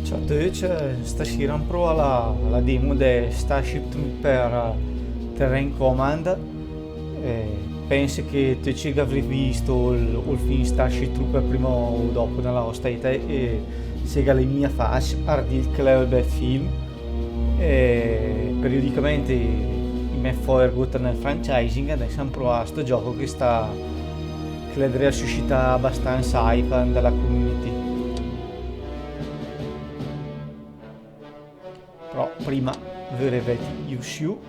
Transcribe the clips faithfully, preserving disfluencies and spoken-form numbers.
Ciao a töcc, stasira am pröa la, la demo de Starship Trooper, eh, Terrain Command. Eh, pènse che töcc i gh'avrì vist ol, ol film Starship Trooper prima o dopo nella òsta éta, e se gh'al è mia fàcc, ardì che l'è ü bel film. E periodicamente i mèt fò ergót nel franchising, adèss am pröa sto giöch che sta, che l'è dré a süsità abastansa hype nella community. Però prima vöre vèd i usiù.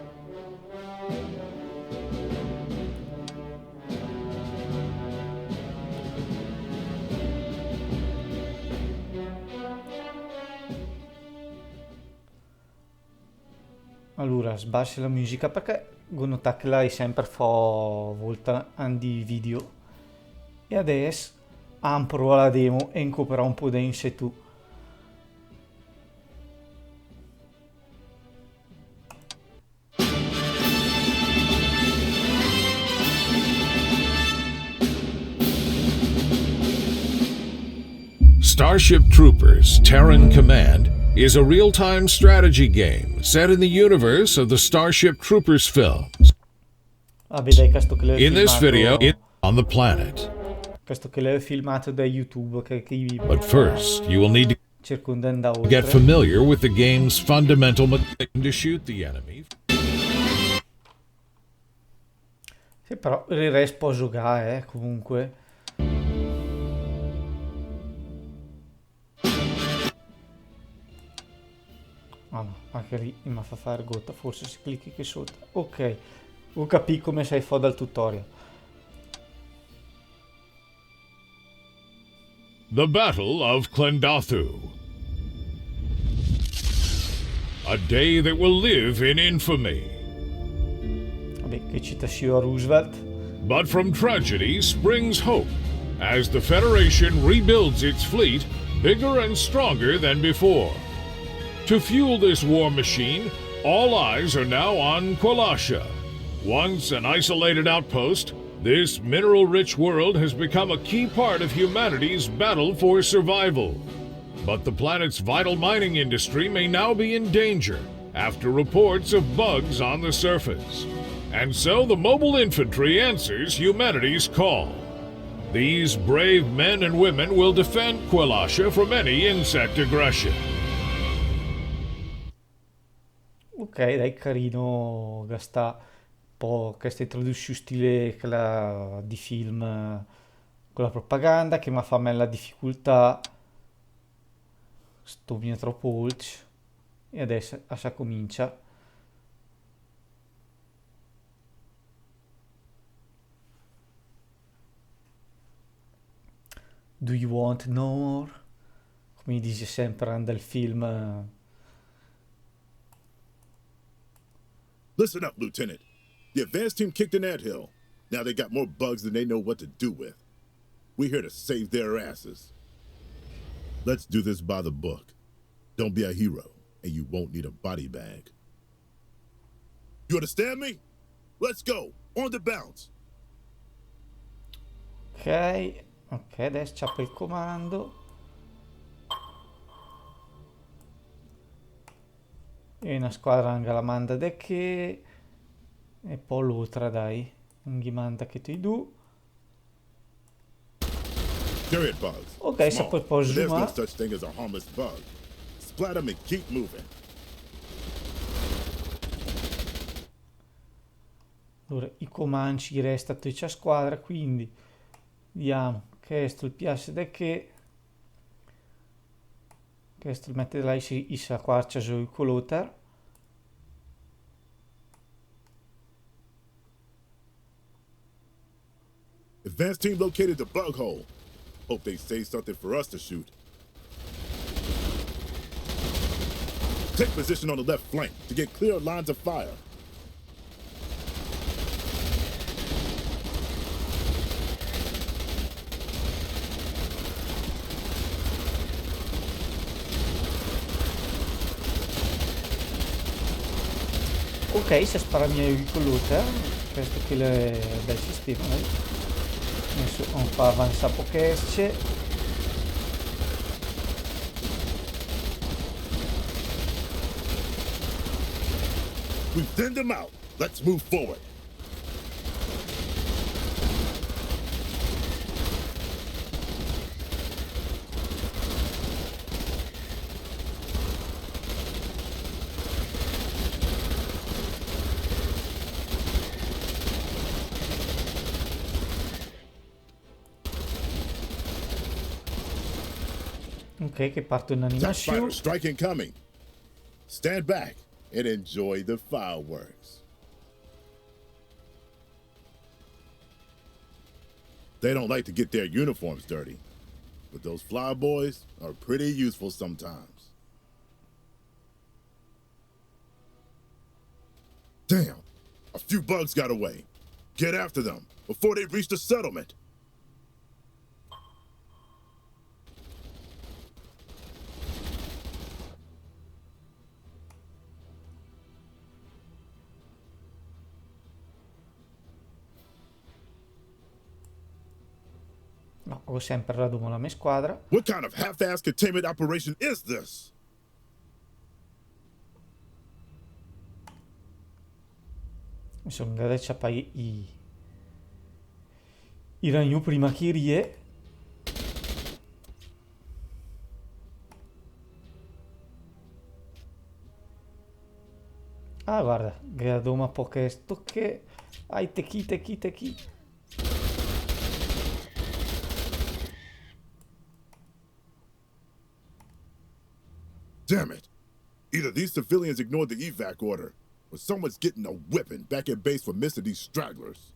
Alura, sbase la müsica perché gh'ó notàt che la è sèmper fò vólta 'ndi video. E adèss am pröa la demo e 'n cóperà ü pó de in setù. Starship Troopers: Terran Command is a real-time strategy game set in the universe of the Starship Troopers films. Vabbè, dai, questo che l'è In this filmato, video, it, on the planet. Questo che l'è filmato da YouTube, che, che But first, you will need to circonda 'ndà get oltre. Familiar with the game's fundamental mechanic to shoot the enemy. Sì, però el rèst pò zögà, eh, comunque. Ah no, anche lì i ma fa fà ergót, forse se clichi ché sóta. Ok, gh'ó capìt come sài fò dal tutorial. The Battle of Klendathu. A day that will live in infamy. Vabbè, che citasiù a Roosevelt. But from tragedy springs hope as the Federation rebuilds its fleet bigger and stronger than before. To fuel this war machine, all eyes are now on Kwalasha. Once an isolated outpost, this mineral-rich world has become a key part of humanity's battle for survival. But the planet's vital mining industry may now be in danger after reports of bugs on the surface. And so the mobile infantry answers humanity's call. These brave men and women will defend Kwalasha from any insect aggression. Ok, dai, carino, gh'à stacc ü pó chèsta introdusiù stile chèla di film, eh, con la propaganda, che ma fa mèt la difficoltà. Sto mia tròp ólcc. E adèss a sa comincia. Do you want no more? Come i dis sèmper 'ndel film, eh. Listen up, Lieutenant. The advance team kicked an anthill. Now they got more bugs than they know what to do with. We're here to save their asses. Let's do this by the book. Don't be a hero, and you won't need a body bag. You understand me? Let's go. On the bounce. Ok, ok, adèss ciape el comando. E öna squadra an ghe la manda de ché, e pò l'ótra, dai, an ghe manda ché töcc du. Carrier bugs. Ok, sa pò, pò zoomà. Small. But there's no such thing as a harmless bug. Splat 'em and keep moving. Alura, i comandi i rèsta töcc a squadra, quindi vediamo, chèsto el piasse de ché, chèsto el mète de là, i sa, i sa quarcia zó ü co l'óter. Advance team located the bug hole. Hope they save something for us to shoot. Take position on the left flank to get clear lines of fire. Ok, se spara mia ü co l'óter. Chèsto ché l'è bèl sistema, dai. Adèss an fa avansà pò chèsce. We've thinned them out. Let's move forward. Ok, che parte That spider un'animazione. Strike incoming. Stand back and enjoy the fireworks. They don't like to get their uniforms dirty, but those fly boys are pretty useful sometimes. Damn! A few bugs got away. Get after them before they reach the settlement. No, go sempre là dove la mia squadra. What kind of half-ass containment operation is this? Mi son gh'à de ciapà i, i, i ragnu prima che i rie. Ah, guarda, che adoma poche stocche. Ai, te chi, te chi, te chi. Damn it! Either these civilians ignored the evac order, or someone's getting a whipping back at base for missing these stragglers.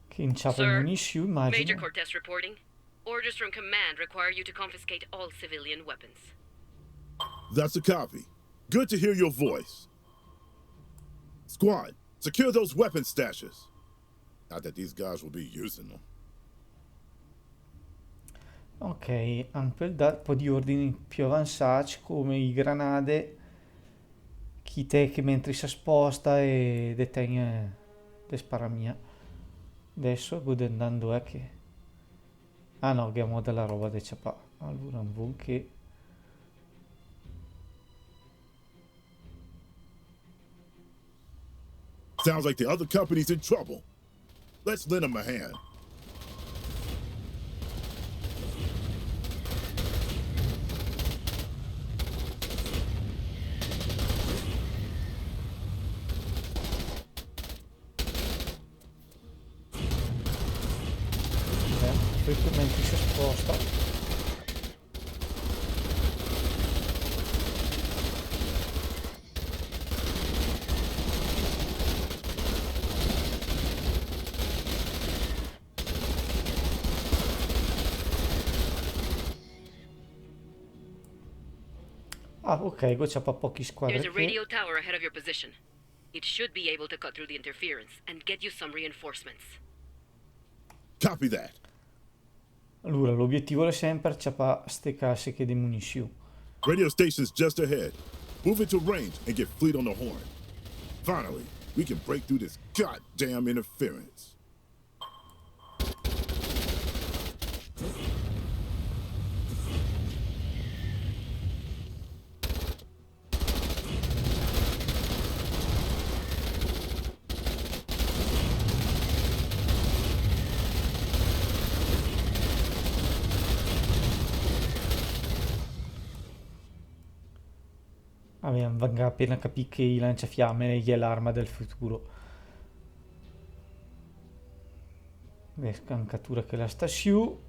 Che inciampa Sir, munizioni, Major immagino. Cortez reporting. Orders from command require you to confiscate all civilian weapons. That's a copy. Good to hear your voice. Squad, secure those weapon stashes. Not that these guys will be using them. Ok, an pöl dà un po' di ordini piö avansacc, come i granade, chi te che mentri se sposta e de ten, eh, de sparà mia. Adesso go de 'ndà 'ndo è che... Ah no, che gh'emo de la roba de ciapà. Alura, un bon che... Sounds like the other company's in trouble. Let's lend them a hand. Eh, poi mentre se sposta. Ah, ok, go ciapà pochi squadri. There's a radio tower ahead of your position. It should be able to cut through the interference and get you some reinforcements. Copy that. Alura, l'obiettivo l'è sempre ciapà ste casse che de munizioni. Radio station's just ahead. Move into range and get Fleet on the horn. Finally, we can break through this goddamn interference. Vabbè, avevamo appena capito che i lanciafiamme è l'arma del futuro. Le scancature che la sta su,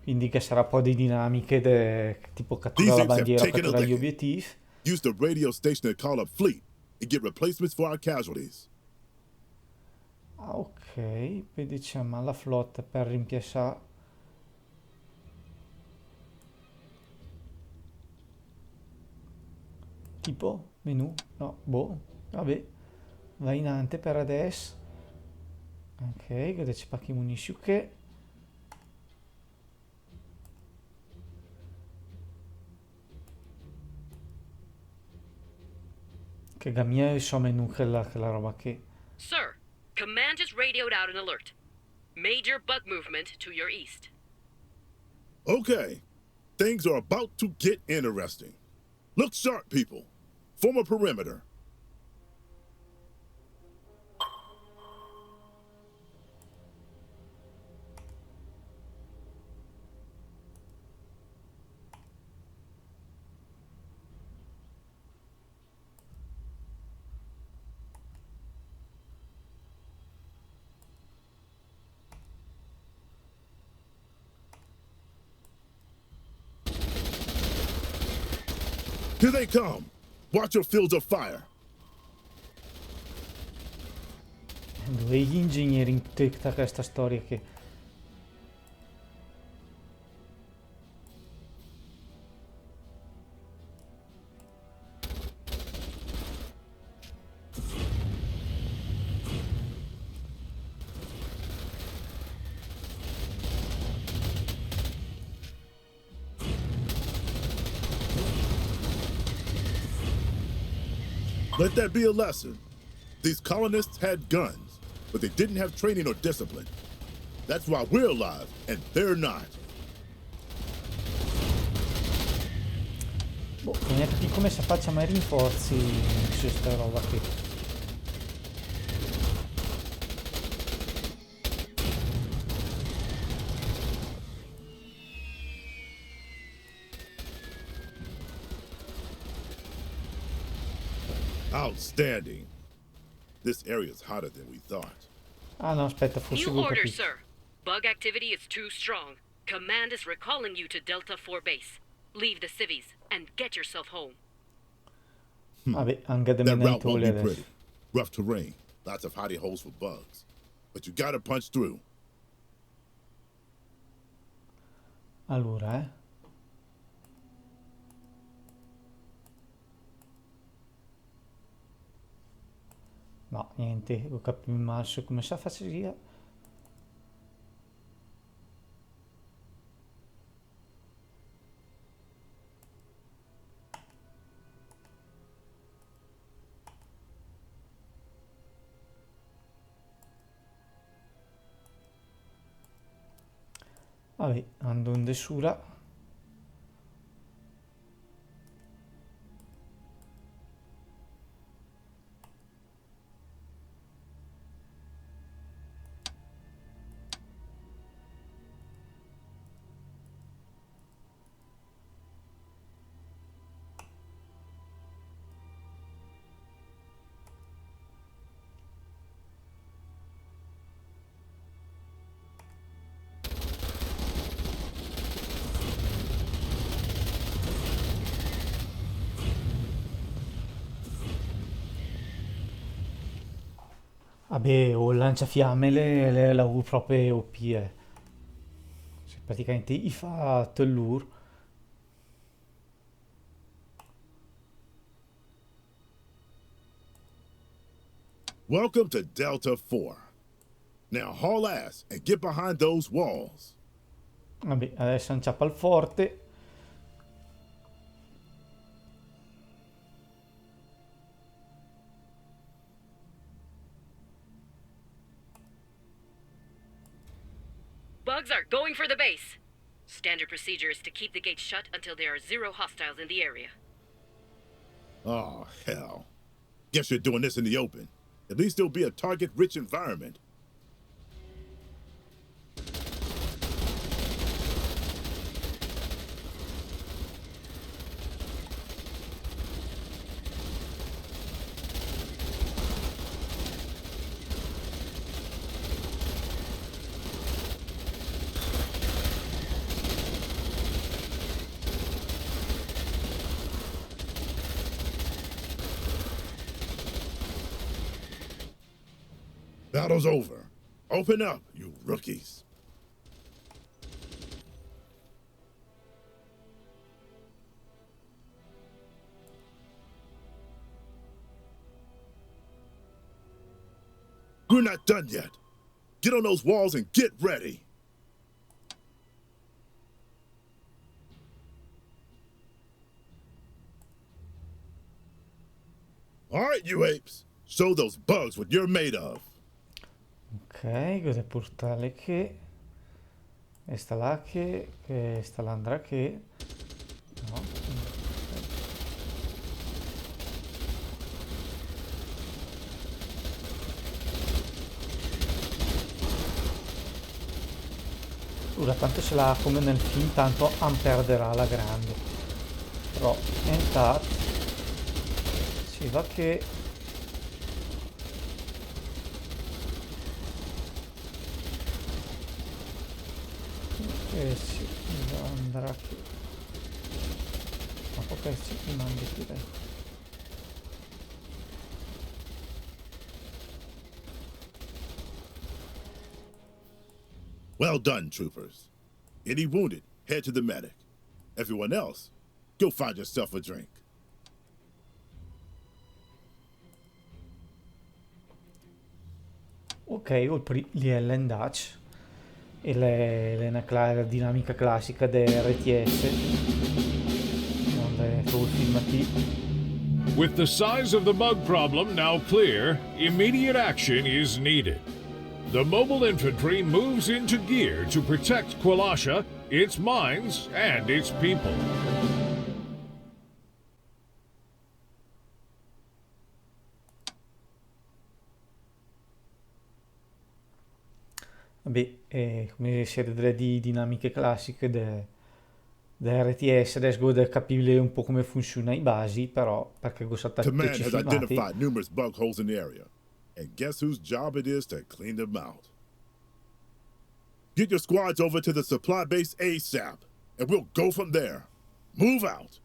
quindi che sarà un po' di dinamiche de, tipo cattura la bandiera, cattura gli obiettivi. Use the radio station to call up Fleet and get replacements for our casualties. Ah, ok, poi diciamo alla flotta per rimpiazzare. Tipo, menu? No, boh, vabbè. Va inante per adesso. Ok, che c'è pochi munizioni che. Che ga mia, insomma, in un quella, quella roba che. Sir, command just radioed out an alert. Major bug movement to your east. Okay, things are about to get interesting. Look sharp, people. Form a perimeter. Here they come! Watch your fields of fire! Dove i ingegneri in tutta questa storia che... Let that be a lesson. These colonists had guns, but they didn't have training or discipline. That's why we're alive and they're not. Boh, non ho capito come si faccia mai rinforzi su sta roba qui. Outstanding. This area is hotter than we thought. Ah no, aspetta, forse... New order, sir. Bug activity is too strong. Command is recalling you to Delta four base. Leave the civies and get yourself home. Hmm. Vabbè, anche... That route won't be pretty. Rough terrain, lots of hidey holes for bugs. But you gotta punch through. Allora, eh. No, niente, ho capito male come si fa. Vabbè, ando in de sura. Vabbè, oh, lanciafiamme l'è, l'è, l'è proprio O P, eh. Cioè, praticamente i fa tutt lur. Welcome to Delta four. Now haul ass and get behind those walls. Vabbè, adesso inciampa el forte. Bugs are going for the base. Standard procedure is to keep the gate shut until there are zero hostiles in the area. Oh, hell. Guess you're doing this in the open. At least it'll be a target-rich environment. Battle's over. Open up, you rookies. We're not done yet. Get on those walls and get ready. All right, you apes. Show those bugs what you're made of. Ok, cosa portare che... Esta là che, che sta là 'ndrà che. No. Alura, tanto se la come nel film, tanto am perderà la grande. Però, entat, si va che Eh sì, andrà qui. Ma pò che si mandi qui, dai. Well done, troopers. Any wounded, head to the medic. Everyone else, go find yourself a drink. Ok, ol pri-, lé l'è 'ndacc. E l'è, l'è na cla-, dinamica classica de R T S. Quando fó ol filmatì. With the size of the bug problem now clear, immediate action is needed. The mobile infantry moves into gear to protect Kwalasha, its mines, and its people. Vabbè, eh, come se vede, delle di-, dinamiche classiche de, de R T S, adess gó de capì un pò come funsiona i basi, però, perché gó saltà töcc i filmati. Command has identified numerous bug holes in the area, and guess whose job it is to clean them out? Get your squads over to the supply base ASAP, and we'll go from there. Move out!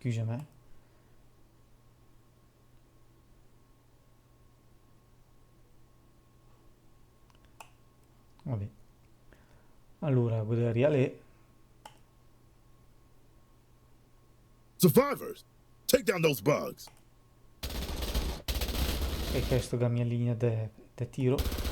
Scüsa, ma... Vabbè. Alura, guardarìa lé. Survivors, take down those bugs. E chèsto gh'à mia linea de, de tiro.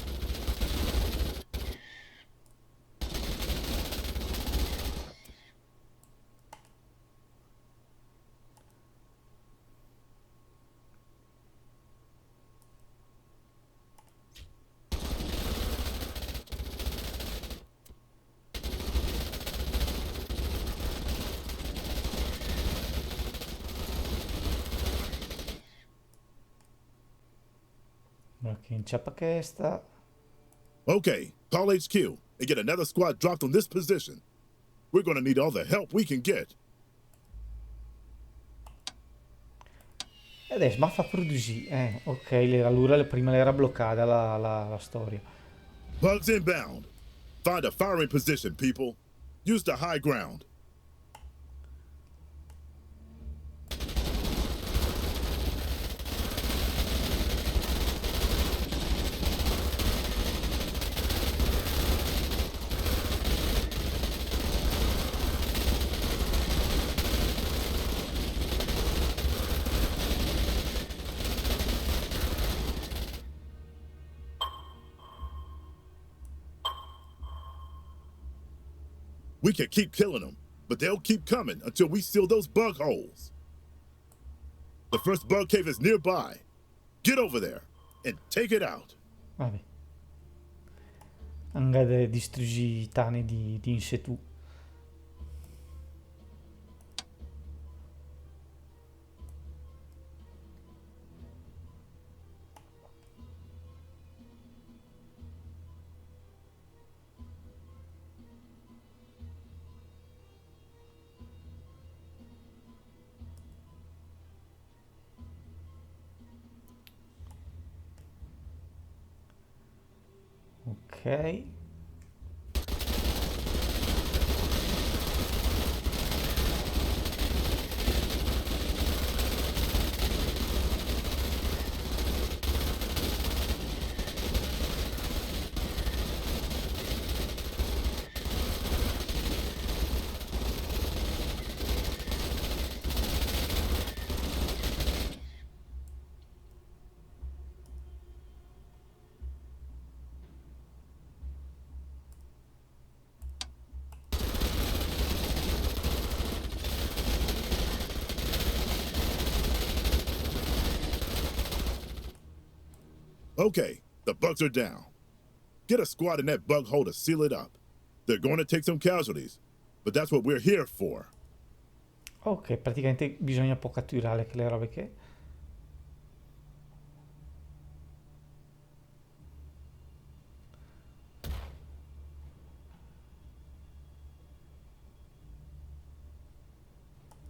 Ora che inciapa chèsta. Ok, call H Q and get another squad dropped on this position. We're gonna need all the help we can get. E adess, ma fa produsì. Eh, ok, l'era, alura prima l'era blocada la, la, la storia. Bugs inbound. Find a firing position, people. Use the high ground. We can keep killing them, but they'll keep coming until we seal those bug holes. The first bug cave is nearby. Get over there and take it out. Vabbè. Anca de distrügì i tane di, di insetù. Ok. Okay, the bugs are down. Get a squad in that bug hole to seal it up. They're going to take some casualties, but that's what we're here for. Ok, praticamente bisogna un po' catturare quelle robe che...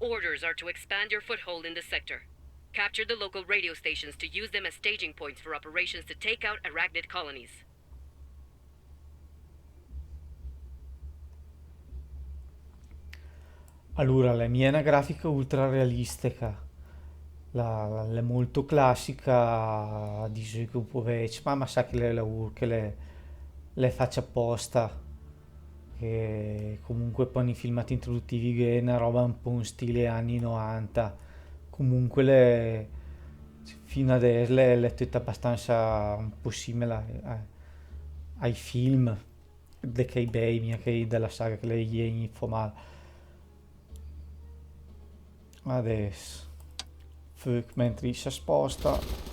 Orders are to expand your foothold in the sector. Capture the local radio stations to use them as staging points for operations to take out arachnid colonies. Allora, la mia è una grafica ultra realistica. La, la, l'è molto classica, dice che un po' vecchia, ma, ma sa che l'è, l'è, che l'è, l'è fatta apposta. Che comunque pò nei filmati introduttivi che è una roba un po' in stile anni novanta. Comunque l'è, fino adesso l'è, l'è tutta abbastanza un po' simile a, a, ai film de chei bei, mia chei della saga che l'è info mal. Adesso Fuoco mentre se sposta.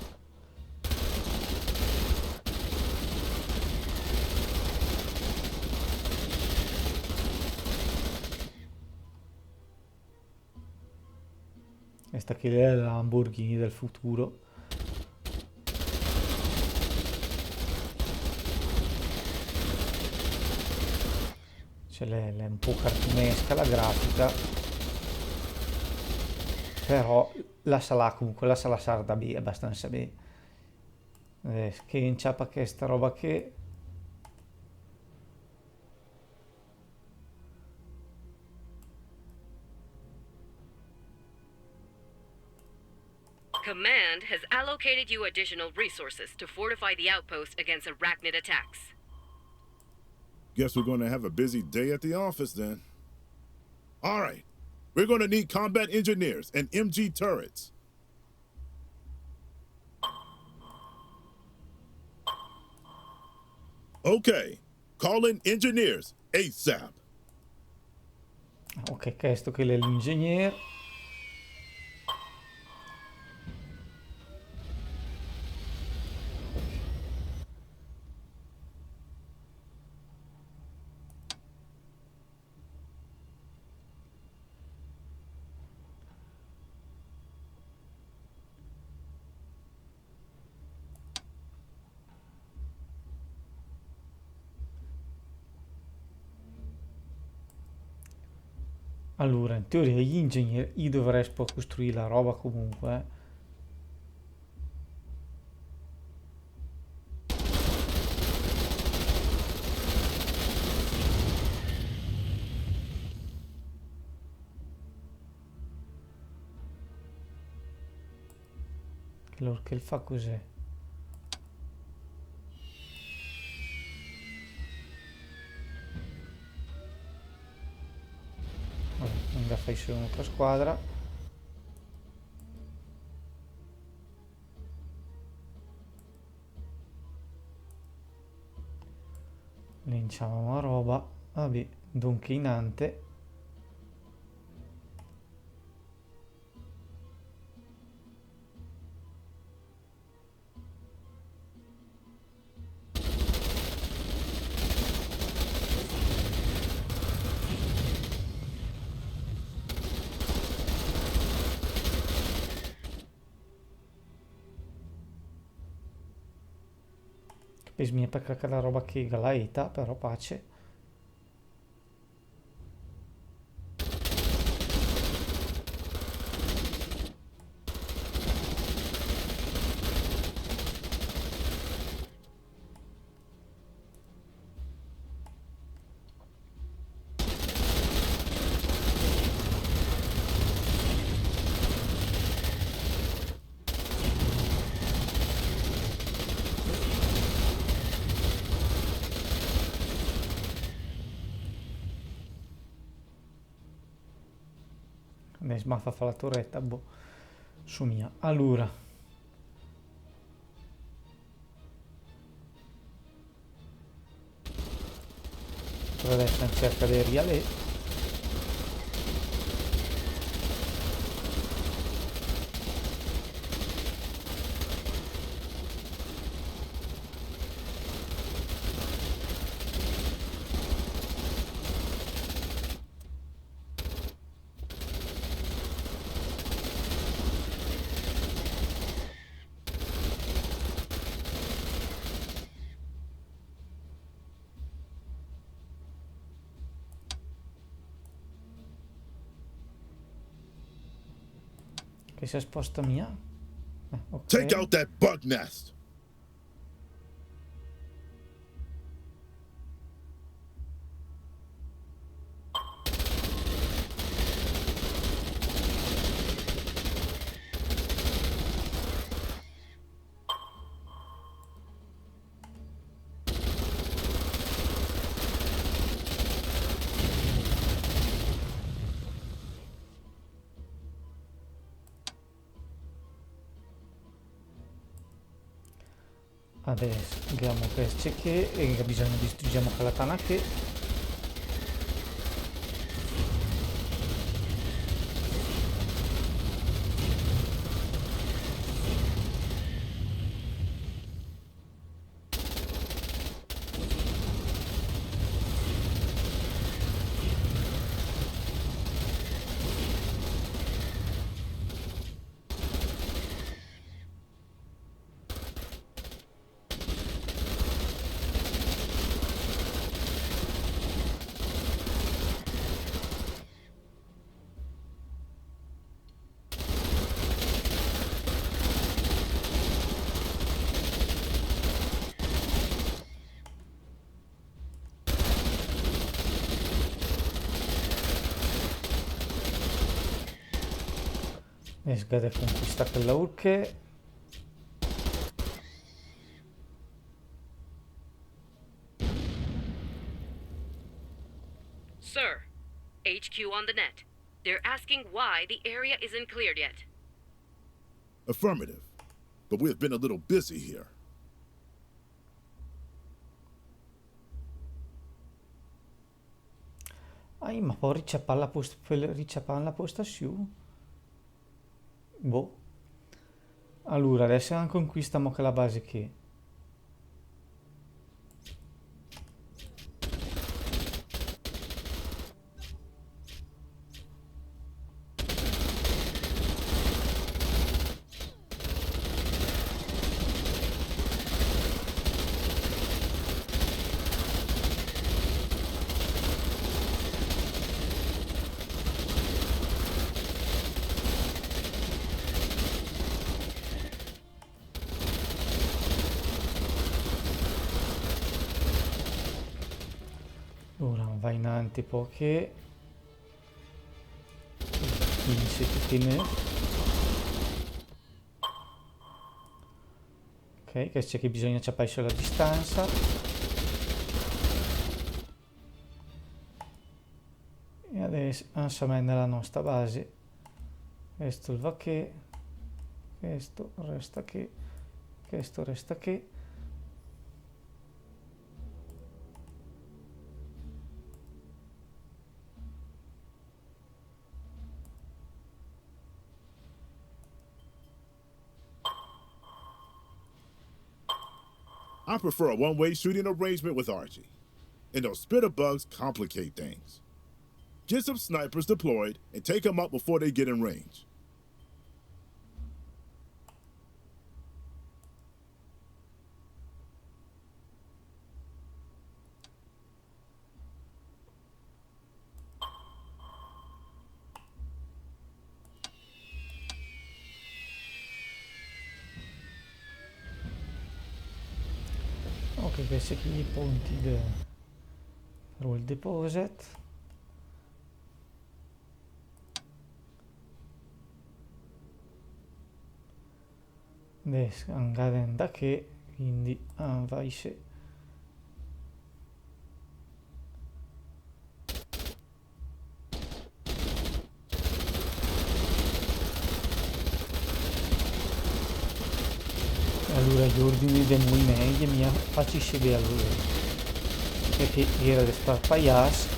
Questa qui è la Lamborghini del futuro. Cioè, l'è, l'è un po' cartunesca la grafica. Però la sa là, comunque la sa là sarda bé, abbastanza bé. Eh, che inciapa questa roba che... Command has allocated you additional resources to fortify the outpost against arachnid attacks. Guess we're gonna have a busy day at the office then. All right, we're gonna need combat engineers and M G turrets. Okay, call in engineers ASAP. Ok, questo che l'è l'ingegnere. Allora, in teoria gli ingegneri, i dovress pò costruì la roba comunque, eh. Alura, che el fa cusì? Vabbè, el ga fai sö un'otra squadra. Linciamo la roba. Vabbè, dunque inante. Capis mia perché chela roba che ga la eta, però pace. Adess m'ha fa fa la toreta, boh. Su mia. Alura. Però adess en cerca de rialé. Se sposta mia. Eh, ok. Take out that bug nest! Adès gh'ìa chèste ché, e gh'ìa bisògn de distrügì chèla tana ché. E gh'ìa de conquistà chèl laùr ché. Sir, H Q on the net. They're asking why the area isn't cleared yet. Affirmative. But we have been a little busy here. Ai, ma pò riciapàm la post-, pò riciapàm la postassiù? Boh. Alura, adès conquistàm chèla base ché. Alura, va inàcc pò ché. Quindi se tu te ne Ok, chèsto ché bisògna ciapà sö la distansa. E adès, ah, sèm in la nòsta base. Chèsto va ché. Chèsto resta ché. Chèsto resta ché. I prefer a one-way shooting arrangement with Archie. And those spitter bugs complicate things. Get some snipers deployed and take 'em out before they get in range. Ok, chèsti ché i pont de, per ol deposit. Adès an gh'à de 'ndà ché, quindi, ah, va isé. Alura, l'ordine de moviment, mia facc isé, alura. Perché gh'era de sparpagliàs.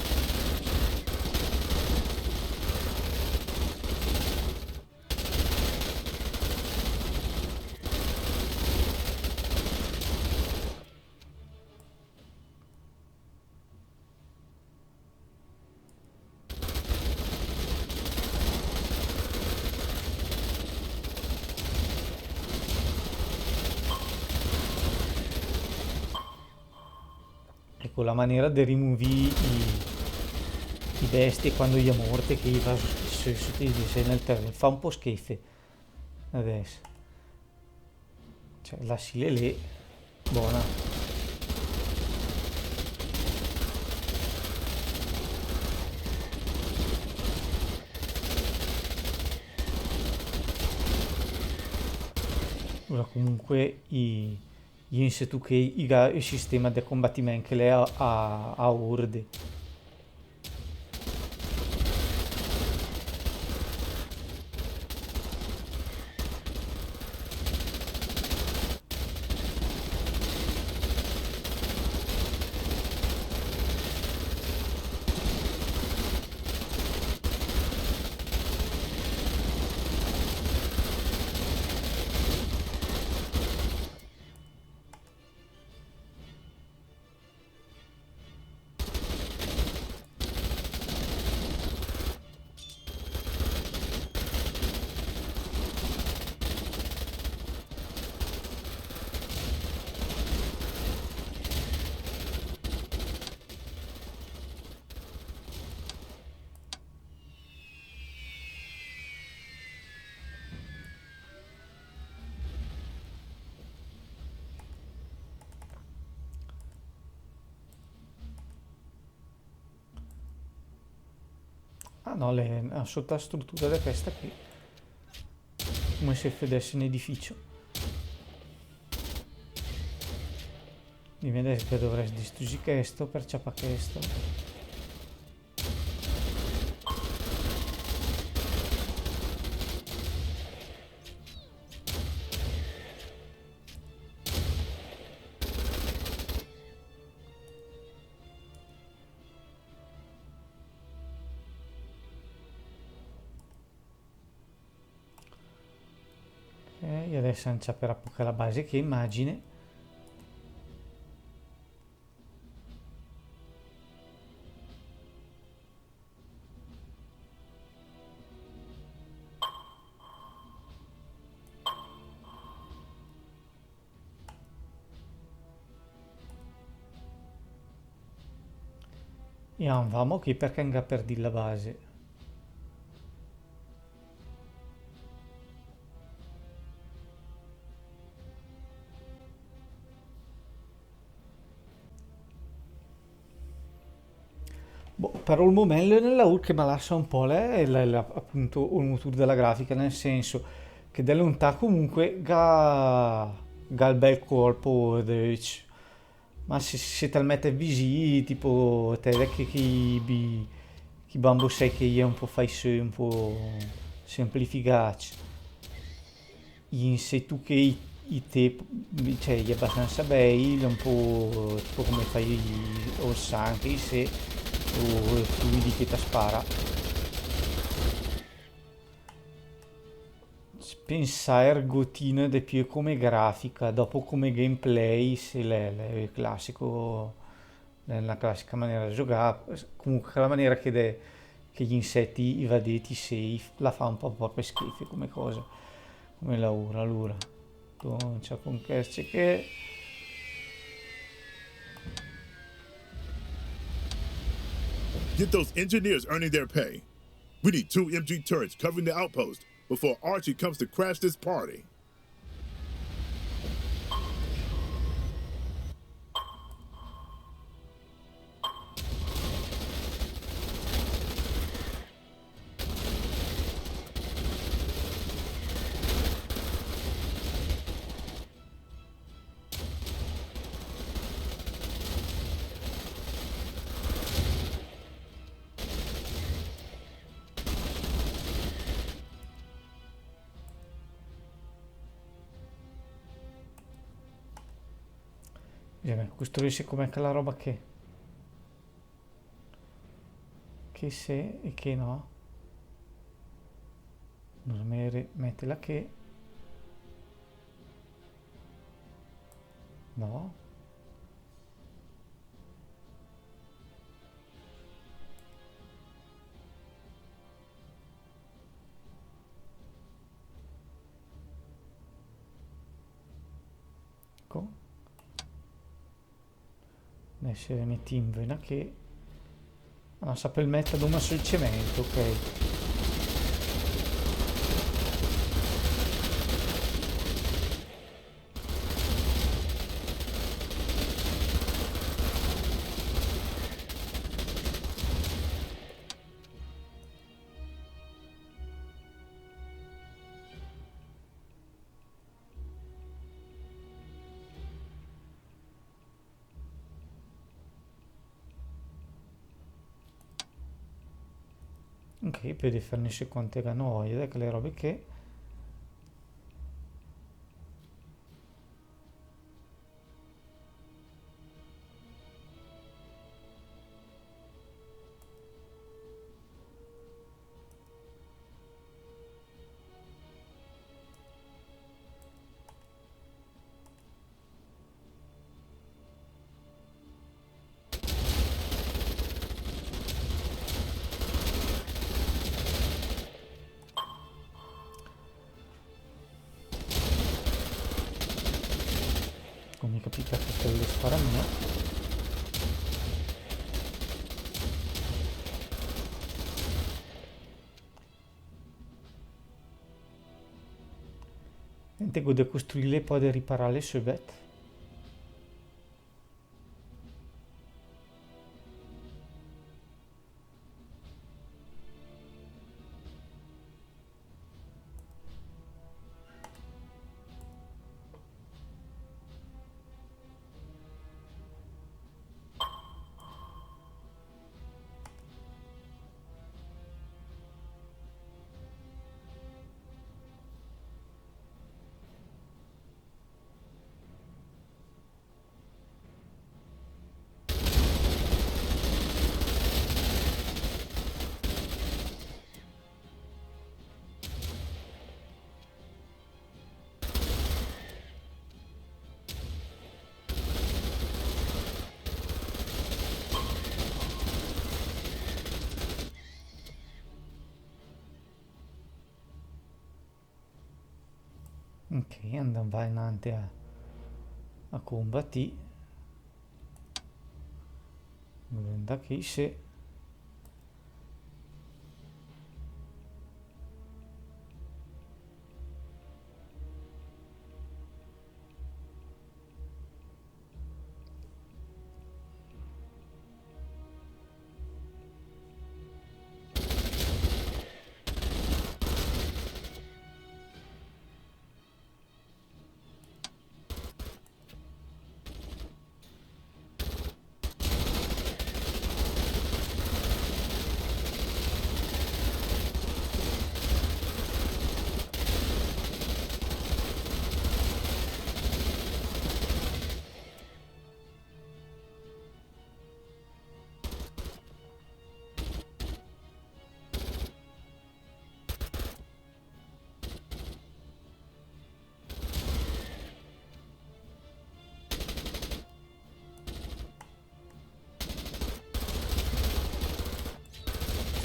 Ecco, la manera de rimuvì i, i bestie quando i è morte, che i va sö, sö, sö, sö nel terreno, fa un po' schifo. Adès. Cioè, la si le lé. Bona. Alura, comunque, i, i insèti ché i gh'à ü sistema de combatiment che l'è a, a, a orde. Ah no, l'è, l'è sota la strutura de chèsta chì. Come se födèss ün edificio. Dime adès che dovrèss distrügì chèsto per ciapà chèsto. Ok, adès an ciaperà pò chèla base ché, imagine. E an va amò chì perchè an gh'à perdìt la base. Boh, però al momènt l'è ün laùr che me lassa ü pó, l'è, l'è, l'è appunto ol motùr de la grafica, nel senso che de luntà comunque gh'à, gh'à ü bèl colpo de öcc. Ma se, se te 'l mètet visì, tipo, te vèdet che, che i bi-, che i bambosècc i è ü pó facc sö, ü pó semplificàcc. I insècc ché i, i té, cioè, i è abastansa bèi, ü pó, tipo come fà i, ol sangh, i sé, o i fluidi che te spara. Pensà ergotino de piö come grafica, dopo come gameplay, se l'è, l'è ü classico, l'è la classica manera de giögà, comunque la manera che de, che gli insècc i va dét, i sé, i f-, la fa ü pó pròpe schif come cosa, come laùr, alura. Comincia con chèste che... Get those engineers earning their pay. We need two M G turrets covering the outpost before Archie comes to crash this party. Bisògna costruìs come chèla ròba ché. Ché sé e ché no. Alura, mètela ché. No. Ecco. Adès mètem via ché. Ah, sa pöl mèt dóma sö ol cemènt, ok. Ok, per definirse quante che no, da quelle robe che Come capita che quelle spara mia. Sente, go de costruile e pò de riparale söbet. Ok, andam va inanti a, a combatì. Andam da chì, sì.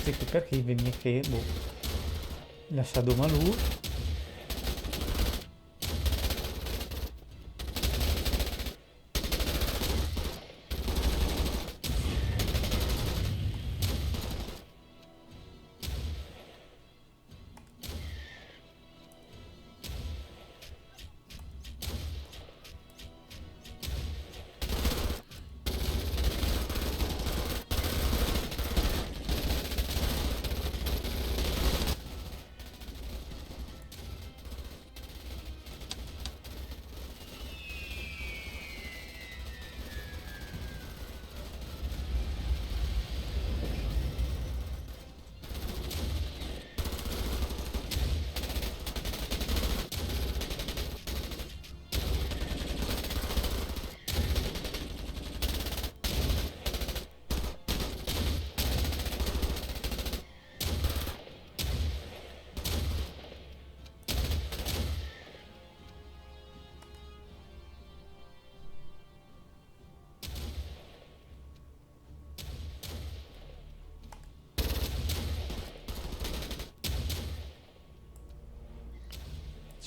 Sì, perché i vegn che, boh, lascià doma lü.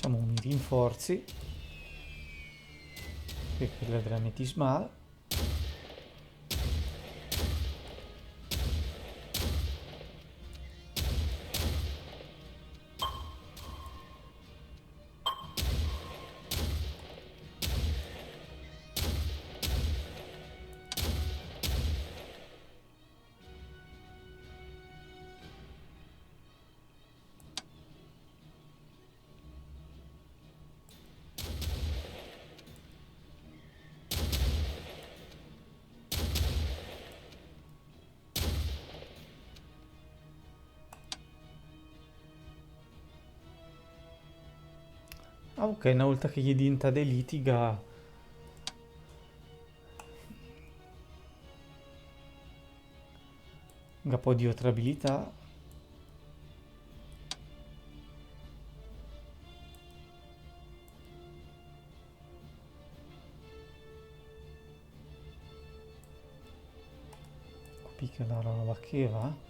Facciamo un rinforzi. Perché la drammatismal. Ah, ok, una volta che i è dentà de lì, i gh'à, gh'à pò di otra abilità. Copì chèla roba chì, va.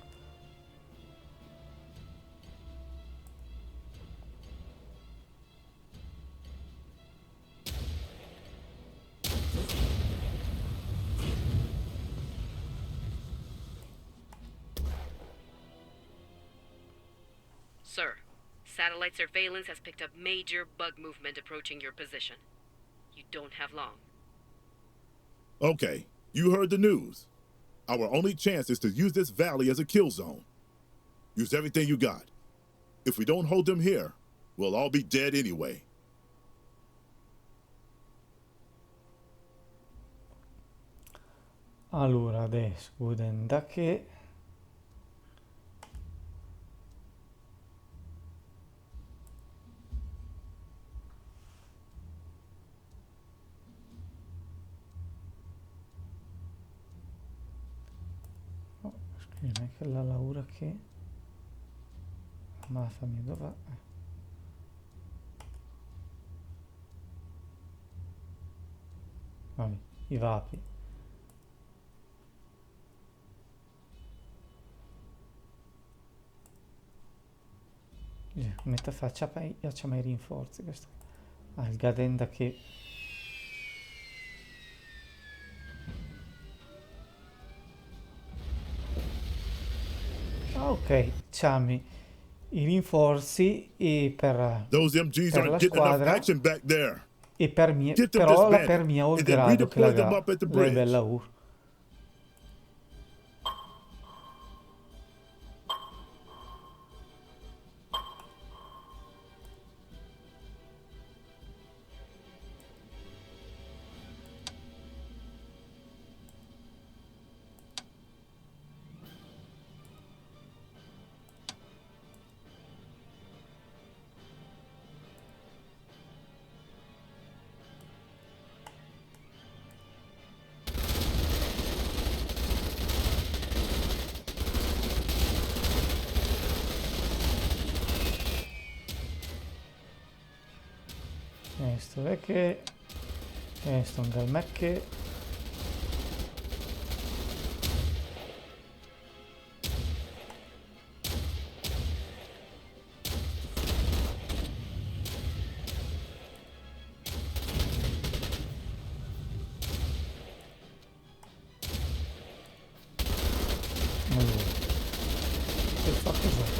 Sir, satellite surveillance has picked up major bug movement approaching your position. You don't have long. Okay, you heard the news. Our only chance is to use this valley as a kill zone. Use everything you got. If we don't hold them here, we'll all be dead anyway. Alura, adès, gh'ó de 'ndà ché. Oh, scusa, ma è che la laura che... Ma fammi dov'è? Vabbè, i va a pì. Eh, come te fa a ciapà, a ciamà i rinforzi questo? Ah, il gadenda che... Ah, ok, ciami i rinforzi e per, Those M Gs per aren't la getting enough squadra action back there. E per mia, Get them però la disbanded, per mia ho il and then grado che la redeploy them ga, up at the la è bridge. Bella ur. Questo è che... Questo è un galmecche. Allora, che fa cos'è?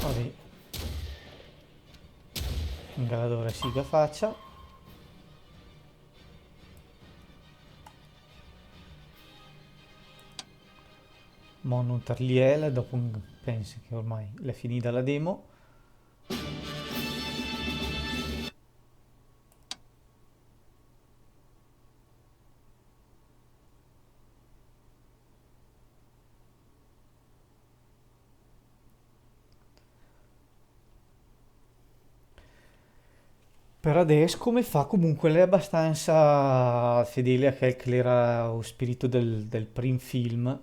Vabbè. Anche allora sì che faccia. Mo non tarliela, dopo un-, penso che ormai l'è finita la demo. Per adès, come fa, comunque l'è abbastanza fedele a quel che l'era 'o spirito del, del prim film,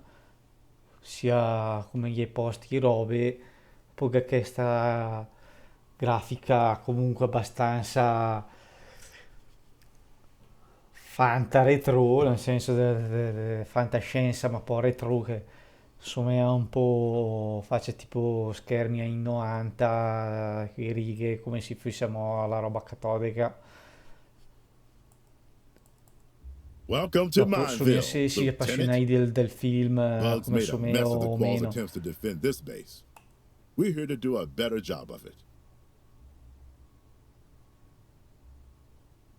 sia come i posti, robe, pò gh'è chesta grafica comunque abbastanza f-, Panta retro, nel senso de, de, de fantascienza, ma pò retro che somea un pò, face tipo schermi ai novanta, che righe come se fusimo a la roba catodica. Welcome to Mineville, Lieutenant. Dopo, solo se si è appassionati del, del film, eh, come somea o meno. Bugs made a mess of the Quall's attempts to defend this base. We're here to do a better job of it.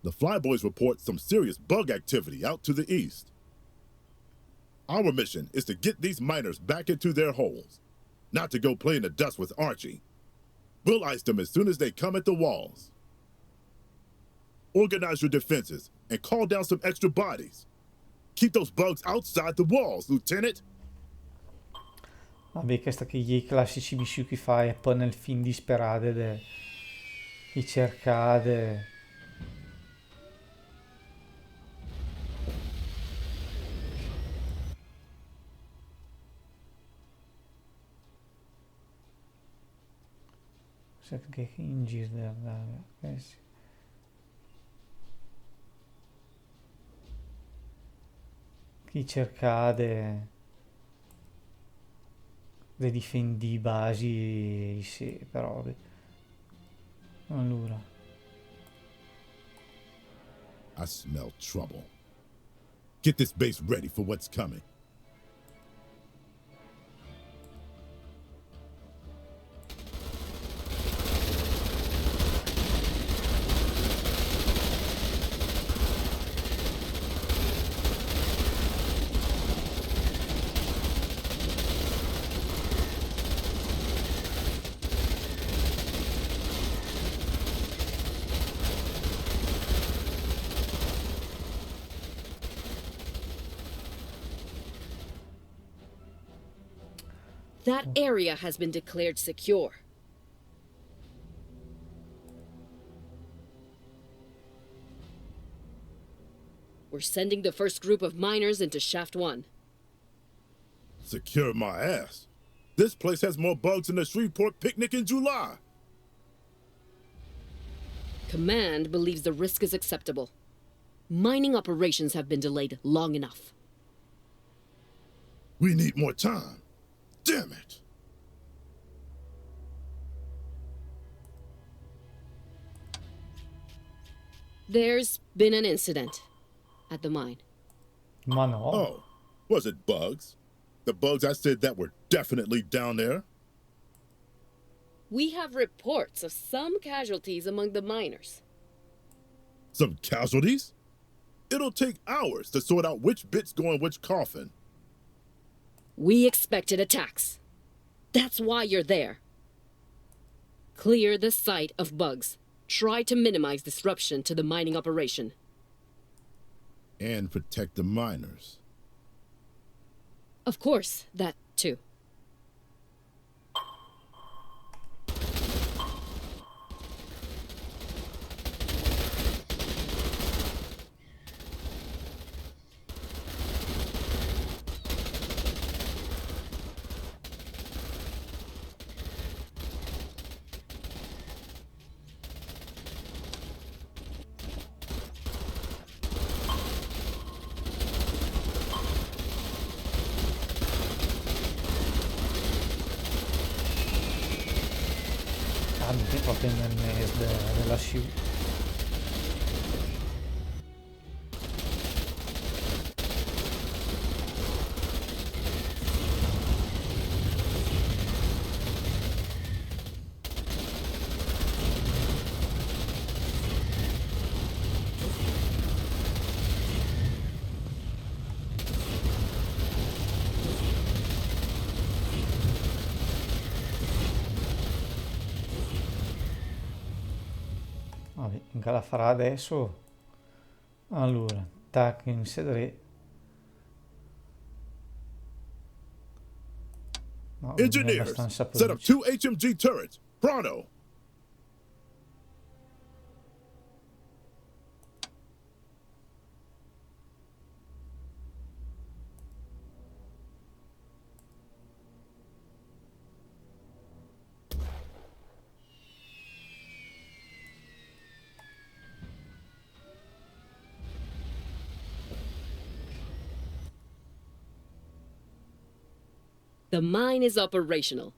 The Flyboys report some serious bug activity out to the east. Our mission is to get these miners back into their holes, not to go play in the dust with Archie. We'll ice them as soon as they come at the walls. Organize your defenses and call down some extra bodies. Keep those bugs outside the walls, Lieutenant! Vabbè, chèsta chì i è i classici missiù chì i fa pò nel film disperade de, i cerca de Che in gir de, eh, sì. Chì i cerca de, de difendì i basi, sì, però, vabbè. Allora. I smell trouble. Get this base ready for what's coming. That area has been declared secure. We're sending the first group of miners into Shaft One. Secure my ass. This place has more bugs than the Shreveport picnic in July. Command believes the risk is acceptable. Mining operations have been delayed long enough. We need more time. Damn it! There's been an incident at the mine. Ma no. Oh, was it bugs? The bugs I said that were definitely down there? We have reports of some casualties among the miners. Some casualties? It'll take hours to sort out which bits go in which coffin. We expected attacks. That's why you're there. Clear the site of bugs. Try to minimize disruption to the mining operation. And protect the miners. Of course, that too. Ah, mi só pròpe in mès de, de la sciù. Vabbè, in che la farà adèss? Alura, tac, in sedré. No, l'è abbastansa. Engineers, set up two H M G turrets. Pronto! The mine is operational.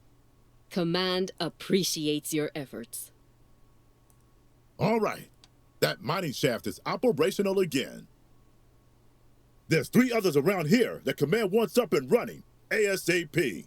Command appreciates your efforts. All right. That mining shaft is operational again. There's three others around here that Command wants up and running ASAP.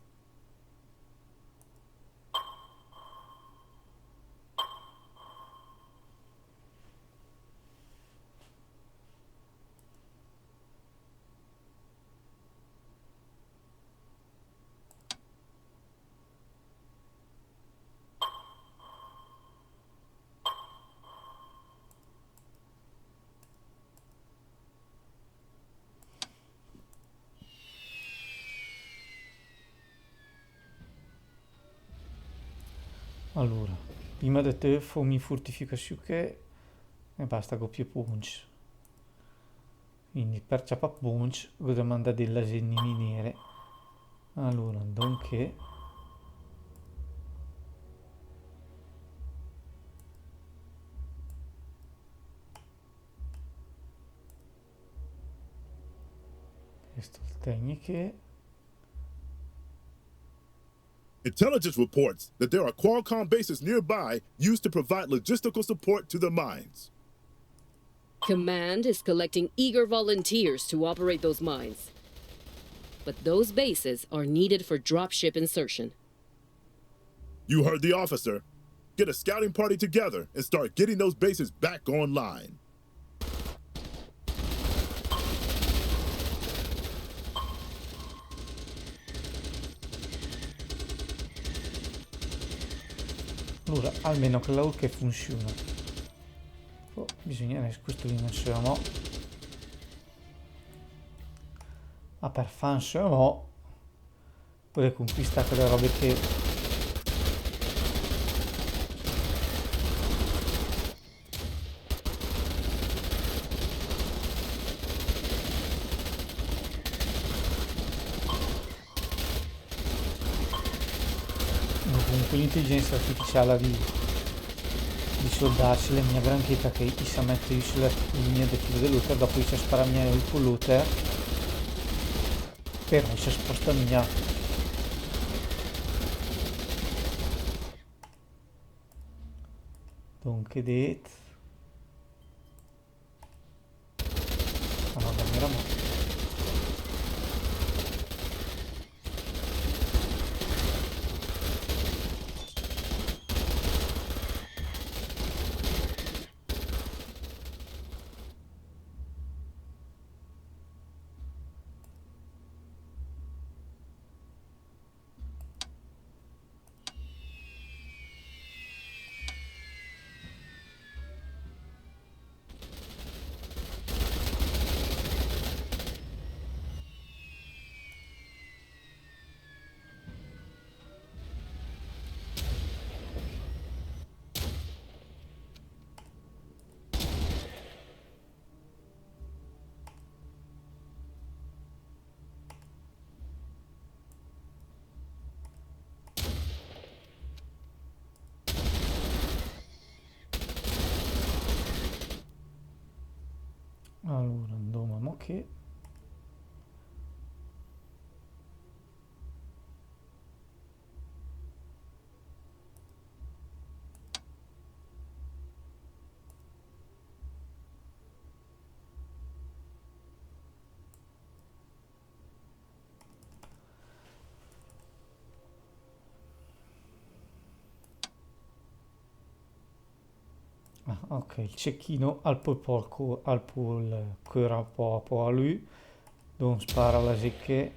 Alura, prima de töt fó mi fortificassiù ché e basta, gh'ó piö póncc. Quindi per ciapà póncc gh'ó de mandà de là zét in miniere. Alura, donca, Chèsto 'l tègne ché. Intelligence reports that there are Qualcomm bases nearby used to provide logistical support to the mines. Command is collecting eager volunteers to operate those mines. But those bases are needed for dropship insertion. You heard the officer. Get a scouting party together and start getting those bases back online. Alura, almeno chèl là che funsiuna. Oh, bisogna costruì insomma. Ma per fà insomma, pure conquistà chèle robe che No, comunque l'intelligenza artificiale di, di soldacc l'è mia granché, perché i sa mèt sö la linia de filo de l'oter, dopo i sa spara mia ü col l'oter. Però i sa sposta mia. Donca, dét. Ah, no, dammi la mano. Alura, andóm a mò ché. Ah, ok, il cecchino al pò, al pò cöra un pò, un pò a lü, don spara la zét ché.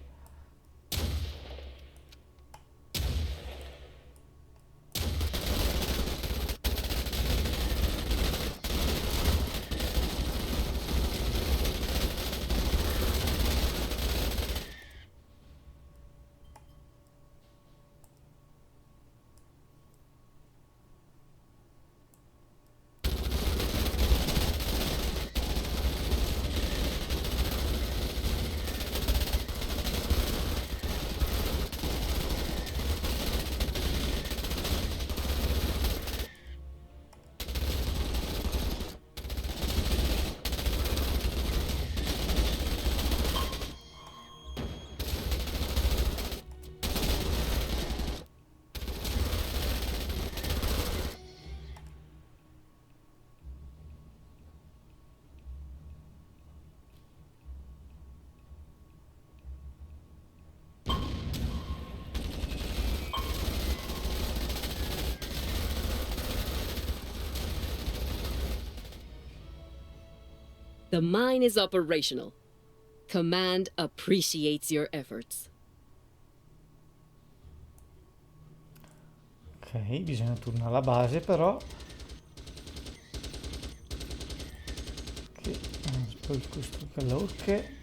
The mine is operational. Command appreciates your efforts. Ok, bisogna turnà a la base però. Che, eh, poi questo che l'orche.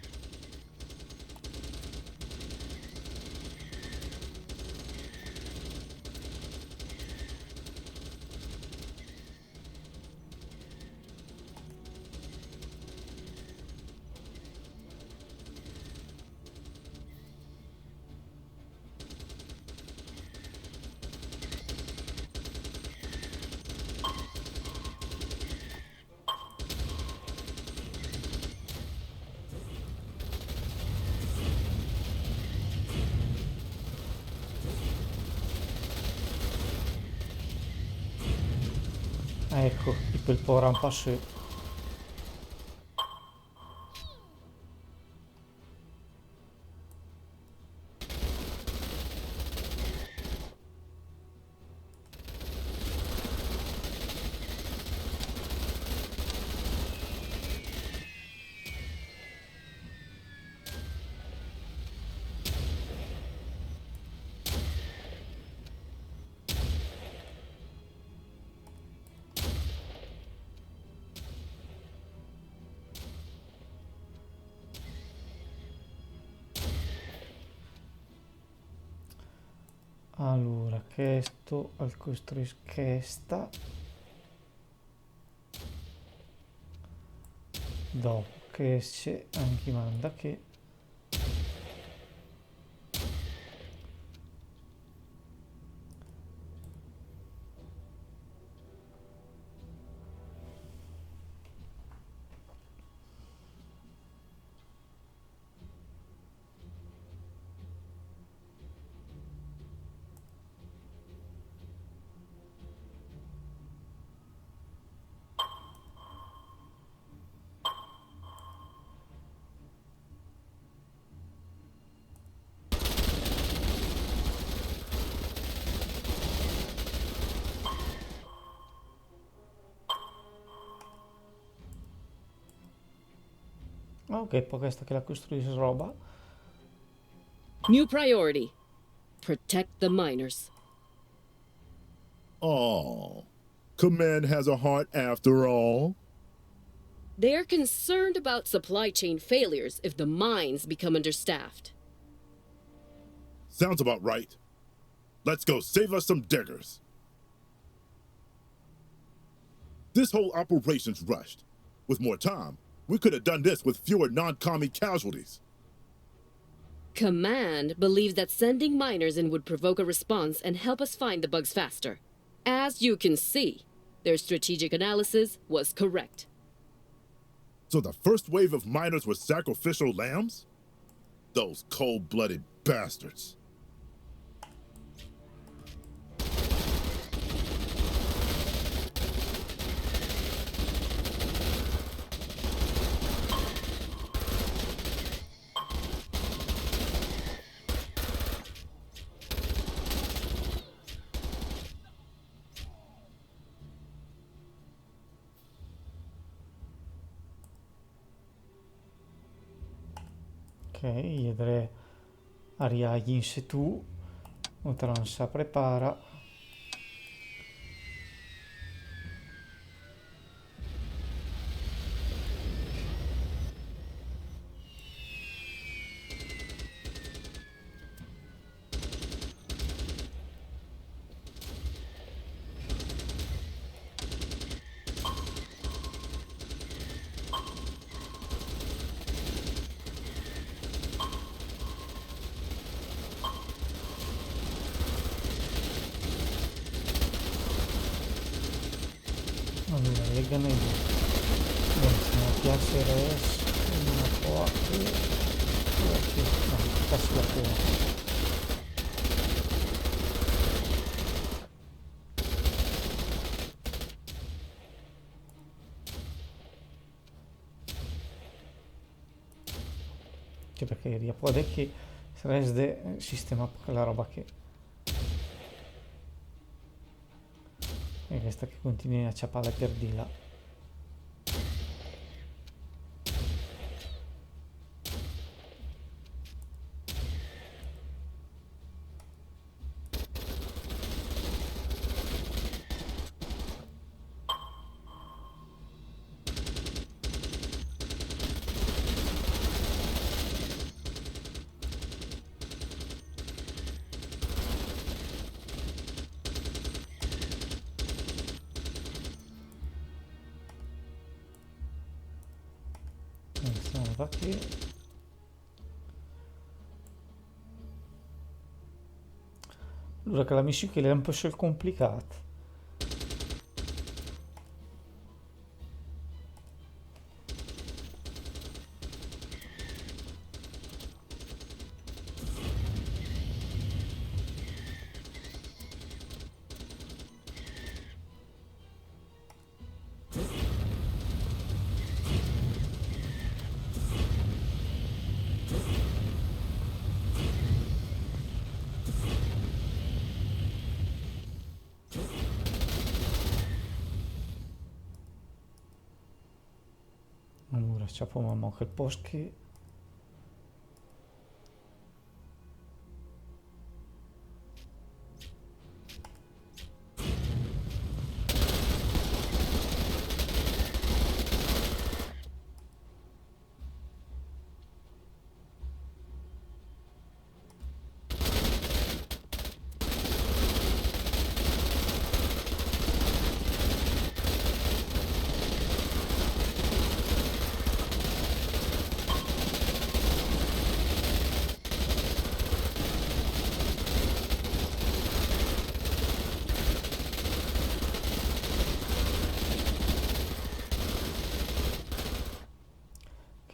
Ecco, i pöl pò rampà sö. Alura, chesto al costruìs chesta. Dopo che se anche manda che Ok, pò chesta che la costruìs roba. New priority. Protect the miners. Oh, Command has a heart after all. They're concerned about supply chain failures if the mines become understaffed. Sounds about right. Let's go save us some diggers. This whole operation's rushed. With more time, we could have done this with fewer non-commie casualties. Command believes that sending miners in would provoke a response and help us find the bugs faster. As you can see, their strategic analysis was correct. So the first wave of miners were sacrificial lambs? Those cold-blooded bastards. Ok, i è dré a rià in setù, oltran sa prepara. Alura, lèga nel... Beh, se me piaserès una cosa che... Oddio, no, cazzo la prima. Che perché ria pò dì che sarès de sistemà un po' quella roba che... E questa che continua a ciapare per di là. Perché? Alura, chèla missiù ché l'è un pó complicàt. Alura, ciapóm amò chèl pòst ché.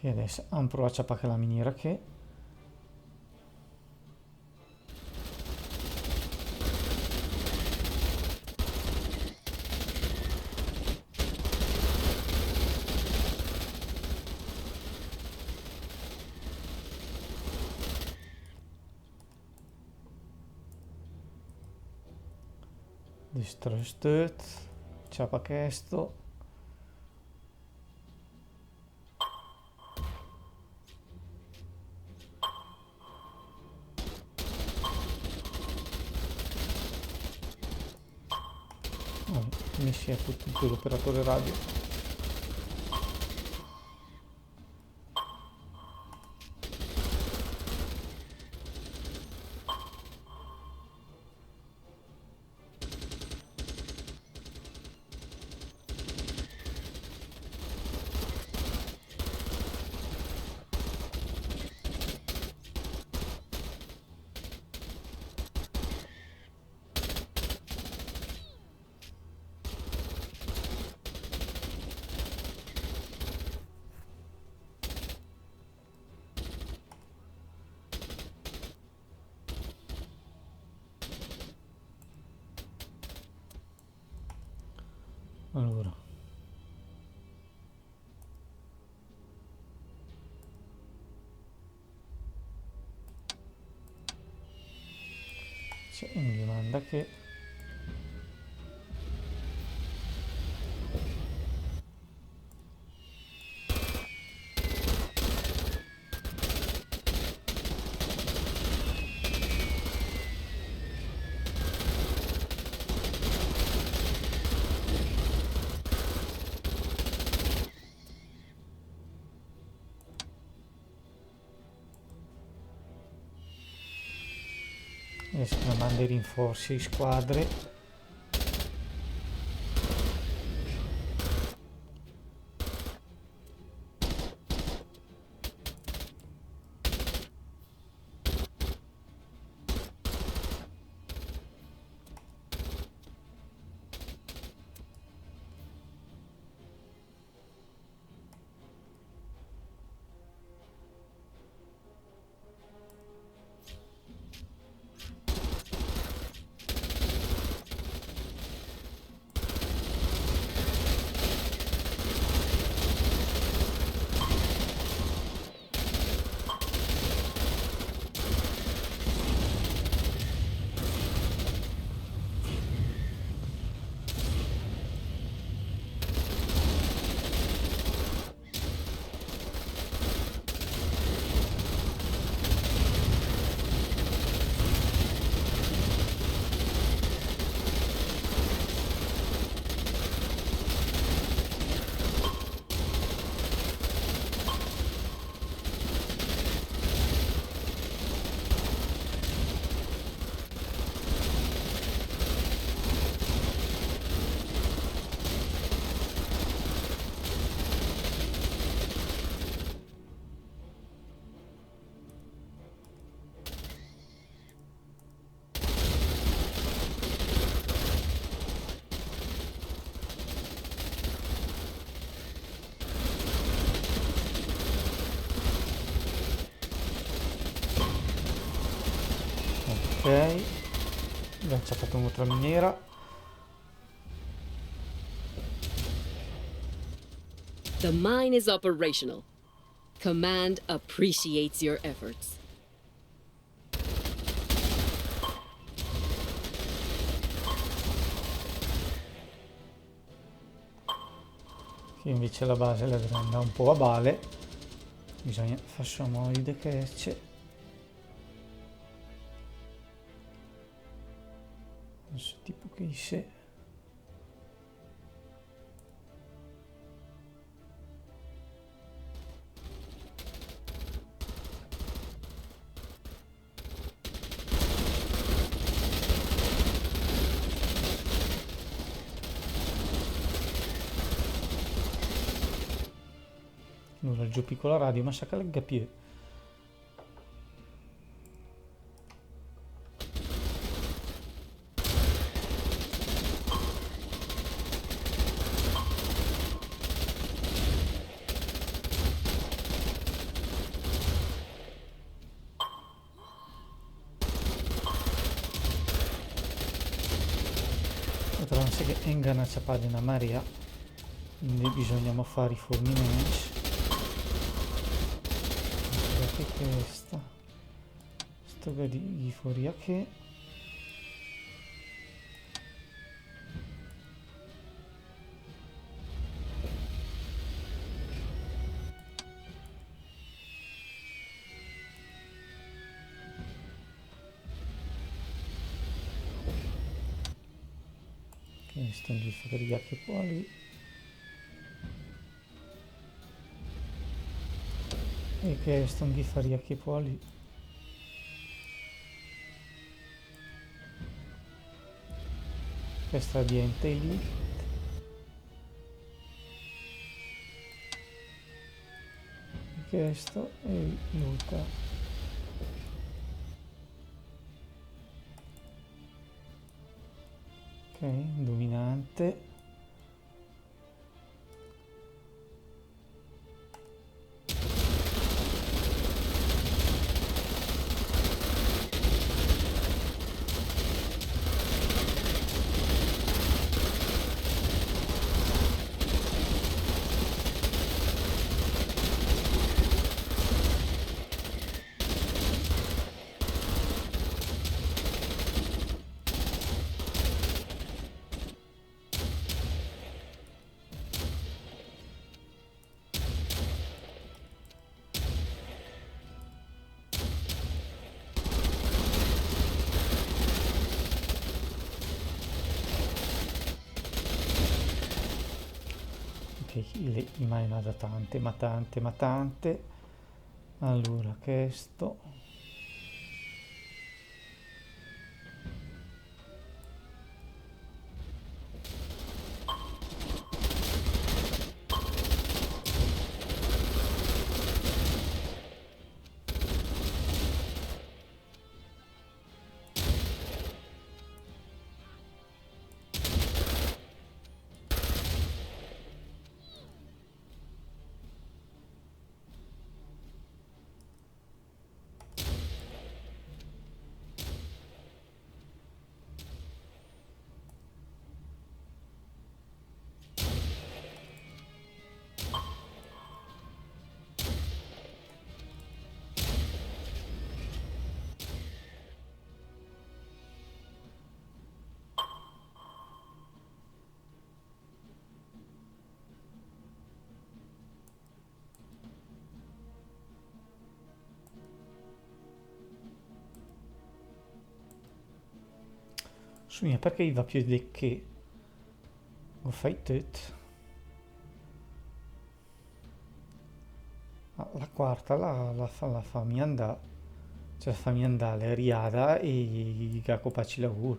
Ché adès am pröa a ciapà chèla miniera ché. Diströss töt. Ciapa chèsto. Oh, mi si è fotut l'operatore radio. Alura. Sì, mi domanda che E se manda i rinforzi, squadre. Ok. Gh'am ciapàt un'ótra miniera. The mine is operational. Command appreciates your efforts. Che invece la base la gh'è andada un pó a bale. Bisògna fà sö amò de chèste. Gh'è ü tipo che issé. Alura, giöghe co la radio, ma sa che la gh'è piö. Pödrà esse che gh'am ciapàt öna marea, quindi bisògna fà rifornimèncc. Guardà chèsta. Sta gh'è di, di fóra che. Chèsto gh'ì farìa che pò lì. E chèsto gh'ì farìa che pò lì. Chèsta diènta lì. Chèsto e l'ótra. Ok, dominante. Ok, i m'à 'ndà tante, ma tante, ma tante. Alura, chèsto. Sö mé, perché i va piö de che gh'ó fai töt. Ah, la quarta la, la fa, la fa mia 'ndà, cioè, la fa mia 'ndà, l'è riada e gh'à copàt i laùr.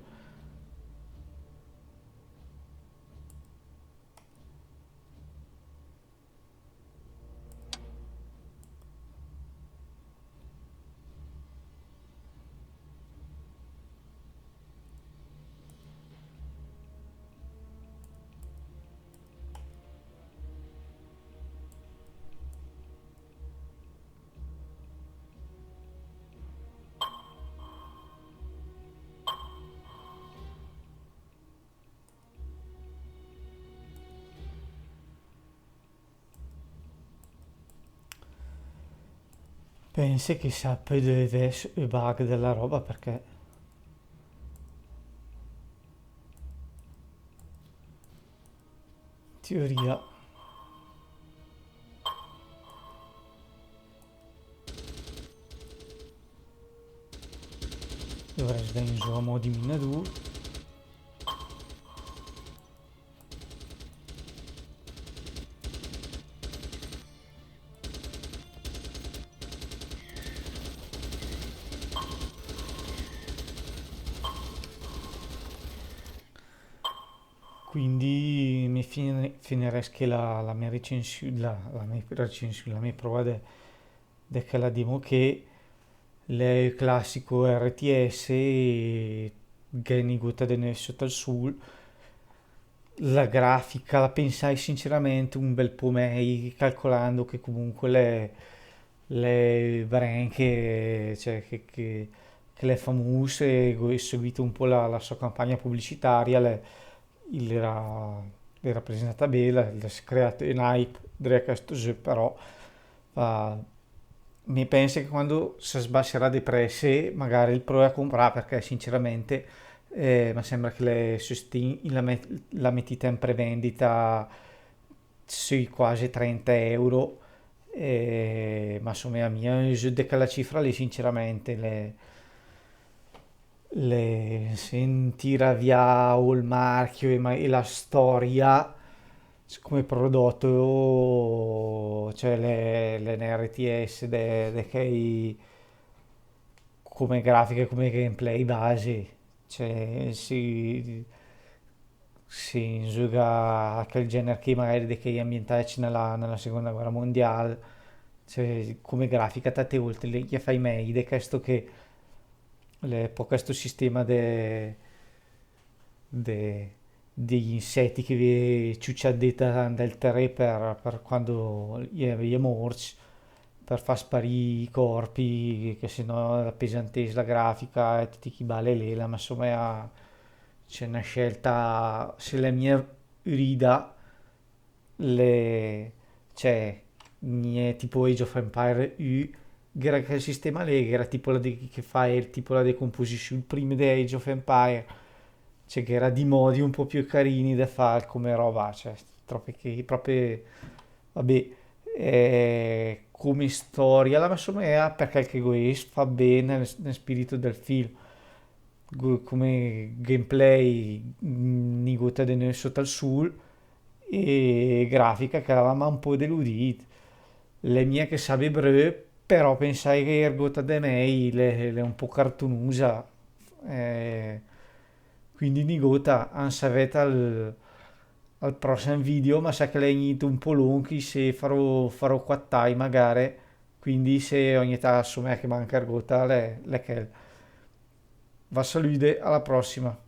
Pense che sia pö de vess ü bug de la roba, perché teoria dovress vegn zó a mo di minadùr. Quindi mi fine-, fineress ché la, la me recensiù-, la, la me recensiù-, la me pröa de, de chèla demo ché l'è ü classico R T S, gh'è nigóta de növ sóta 'l sul. La grafica la pensai sinceramente un bel pó mèi, calcolando che comunque l'è, l'è ü brand che, cioè, che, che, che l'è famus e go seguito un pó la, la sò campagna publicitaria, l'è, l'era, l'era presentata bé, l'è, l'è creat ün hype dré a chèsto zöch, però, eh, mi pense che quando se sbasserà de prèss, magare el pröe a comprà, perché sinceramente, eh, me sembra che l'è, sö Steam, la me-, la metita in prevendita sui quasi trenta euro, eh, ma insomma, a mi, eh, de quèla cifra lé, sinceramente, l'è, l'è, se 'n tira via ol marchio e ma-, e la storia, come prodotto, cioè, l'è, l'è ün R T S de, de chèi come grafica e come gameplay base, cioè, sì, sì, zöga a chèl gèner ché magare de chèi ambientacc ne la, ne la seconda guerra mondial, cioè, come grafica tante ólte l'è, i a fai mèi de chèsto ché l'è pò chèsto sistema de, de, degli inseti che vé ciucià dét in del terè per, per quando i è, i è mórcc, per fà sparì i corpi, che se no la pesantèss, la grafica e töte chi bale lé, la, ma insomma, a, cioè, 'na scelta, se l'è mia ürida, le, cioè, gnè tipo Age of Empire ü, gh'era chèl sistema lé, gh'era tipo la de-, che fa el, tipo la decomposizion prima de Age of Empire, cioè, gh'era di modi un pò piö carini de fà come roba, cioè, trope che, prope, vabbè, eh, come storia, la me somea, perché che go ést fa bé nel, nel spirito del film. Gu-, come gameplay, mm, nigóta de növ sóta 'l sul, e grafica che la m'à un pò deludìt. L'è mia che sabe bröt, però pensai che ergóta de mèi l'è, l'è un pò cartunusa, eh, quindi nigóta, an sa vèt al, al prossim video, ma sa che l'è gnit un pò lóngh, se farò, farò quat tai magare, quindi se ògne tat somea che manca ergóta, l'è, l'è chèl. Va salüde, a la prossima.